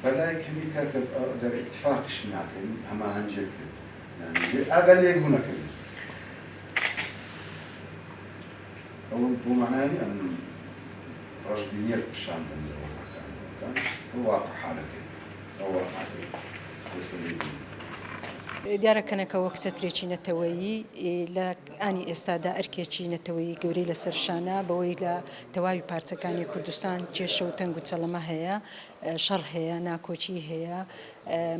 بەلای کەمی کاکە ئەگەر ئیتفاقیش ناکەین هەماهەنگیەک بێت یانی ئاگا لە یەک بوونەکەی ئەوە بۆ مەعنای نیە ئەمن ڕەشبینیەک پیشان بەم لە وەزعەکان ئەو واقع حالەکەی ئەو واقعەکەی ئێستا دەیبینین. دیارە کەنەکە وەک چەترێکی نەتەوەیی لە ئانی ئێستادا ئەرکێکی نەتەوەیی گەورەی لەسەر شانە بەوەی لە تەواوی پارچەکانی کوردستان کێشە و تەنگ و چەڵەمە هەیە، شەڕ هەیە، ناکۆکی هەیە،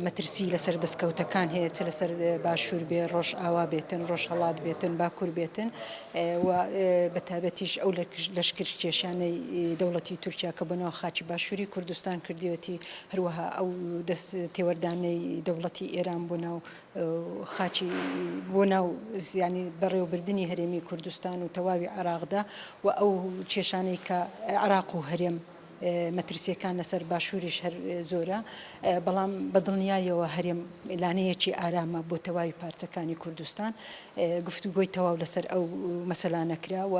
مەترسی لەسەر دەستکەوتەکان هەیە چ لەسەر باشوور بێ، ڕۆژئاوا بێتن، ڕۆژهەڵات بێتن، باکوور بێتن و بە تایبەتیش ئەو لەشکرکێشانەی دەوڵەتی تورکیا کە بۆ ناو خاکی باشووری کوردستان کردوویەتی، هەروەها ئەو دەست تێوەردانەی دەوڵەتی ئێران بۆ ناو خاکی بۆ ناو یانی بەڕێوەبردنی هەرێمی کوردستان و تەواوی عێراقدا و ئەو کێشانەی کە عێراق و هەرێم مەترسییەکان لەسەر باشووریش هەر زۆرە، بەڵام بە دڵنیایەوە هەرێم لانەیەکی ئارامە بۆ تەواوی پارچەکانی کوردستان. گفتوگۆی تەواو لەسەر ئەو مەسەلانە کرا و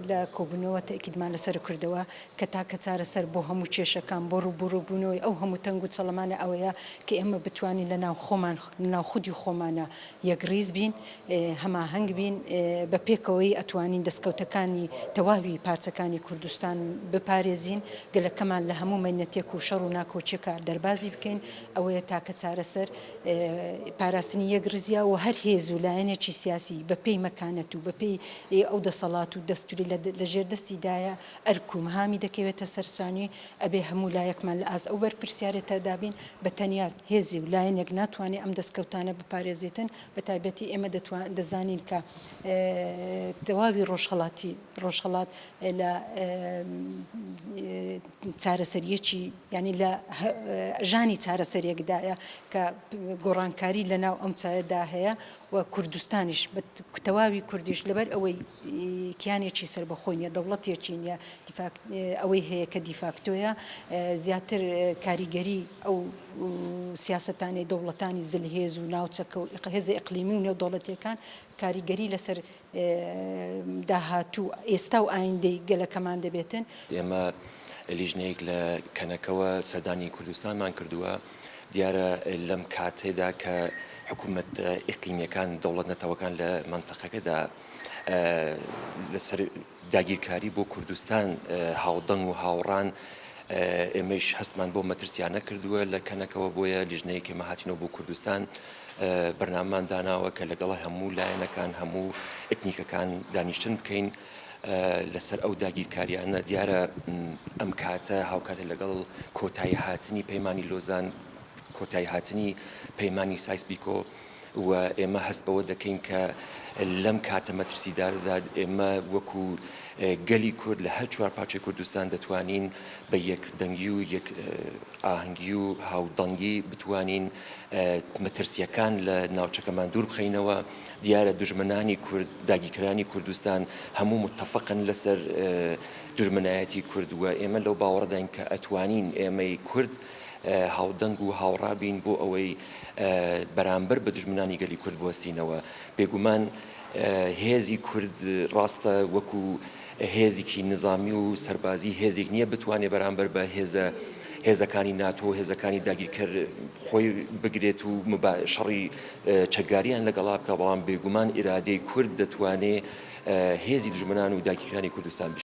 لە کۆبوونەوە تەئکیدمان لەسەر کردەوە کە تاکە چارەسەر بۆ هەموو کێشەکان، بۆ ڕووبوڕووبوونەوەی ئەو هەموو تەنگ و چەڵەمانە ئەوەیە کە ئێمە بتوانین لە ناو خۆمان، لە ناو خودی خۆمانا یەکڕیز بین، هەماهەنگ بین، بە پێکەوەیی ئەتوانین دەستکەوتەکانی تەواوی پارچەکانی کوردستان بپارێزین، گەلەکەمان لە هەموو مەینەتێک و شەڕ و ناکۆکیەکا دەربازی بکەین، ئەوەیە تاکە چارەسەر پاراستنی یەکڕیزیە و هەر هێز و لایەنێکی سیاسی بە پێی مەکانەت و بە پێی ئەو دەسەڵات و دەستوری لە ژێر دەستی دایە ئەرک و مهامی دەکەوێتە سەر شانی، ئەبێ هەموو لایەکمان لە ئاست ئەو بەرپرسیارێتەدا بین، بە تەنیا هێزی و لایەنێک ناتوانێ ئەم دەستکەوتانە بپارێزێتن، بە تایبەتی ئێمە دەزانین کە تەواوی ڕۆژهەڵاتی ڕۆژهەڵات لە چارەسەرییەکی یانی لە ژانی چارەسەریەکدایە کە گۆڕانکاری لە ناو ئەم چایەدا هەیە و کوردستانیش بە تەواوی کوردیش لەبەر ئەوەی کیانێکی سەربەخۆی نیە، دەوڵەتێکی نیە، ئەوەی هەیە کە دیفاکتۆیە، زیاتر کاریگەری ئەو سیاسەتانەی دەوڵەتانی زلهێز و ناوچەکە و هێزە ئیقلیمی و نێودەوڵەتیەکان کاریگەری لەسەر داهاتوو، ئێستا و ئایندەی گەلەکەمان دەبێتن. ئێمە لیژنەیەک لە کەنەکەوە سەردانی کوردستانمان کردووە، دیارە لەم کاتەدا کە حکوومەتە ئیقلیمیەکان، دەوڵەت نەتەوەکان لە مەنتەقەکەدا لەسەر داگیرکاری بۆ کوردستان هاودەنگ و هاوڕان، ئێمەیش هەستمان بۆ مەترسیانە کردووە لە کەنەکەوە، بۆیە لیژنەیەک ئێمە هاتینەوە بۆ کوردستان بەرنامەمان داناوە کە لەگەڵ هەموو لایەنەکان، هەموو ئەتنیکەکان دانیشتن بکەین لەسەر ئەو داگیرکاریانە. دیارە ئەم کاتە هاوکاتە لەگەڵ کۆتایی هاتنی پەیمانی لۆزان، کۆتایی هاتنی پەیمانی سایس بیکۆ، و ئێمە هەست بەوە دەکەین کە لەم کاتە مەترسیدارەدا ئێمە وەکو گەلی کورد لە هەر چوارپارچەی کوردستان دەتوانین بە یەک دەنگی و یەک ئاهەنگی و هاودەنگی بتوانین مەترسییەکان لە ناوچەکەمان دوور بخەینەوە. دیارە دوژمنانی کورد، داگیرکەرانی کوردستان هەموو متەفقن لەسەر دوژمنایەتی کورد و ئێمە لەو باوەڕەداین کە ئەتوانین ئێمەی کورد هاودەنگ و هاوڕا بین بۆ ئەوەی بەرامبەر بە دوژمنانی گەلی کورد بوەستینەوە. بێگومان هێزی کورد ڕاستە وەکو هێزیکی نزامی و سەربازی هێزێک نییە بتوانێت بەرامبەر بە هێزە هێزەکانی ناتۆ و هێزەکانی داگیرکەر خۆی بگرێت و شەڕی چەکداریان لەگەڵا بکا، بەڵام بێگومان ئیرادەی کورد دەتوانێ هێزی دوژمنان و داگیرکەرانی کوردستان بشکێنێت.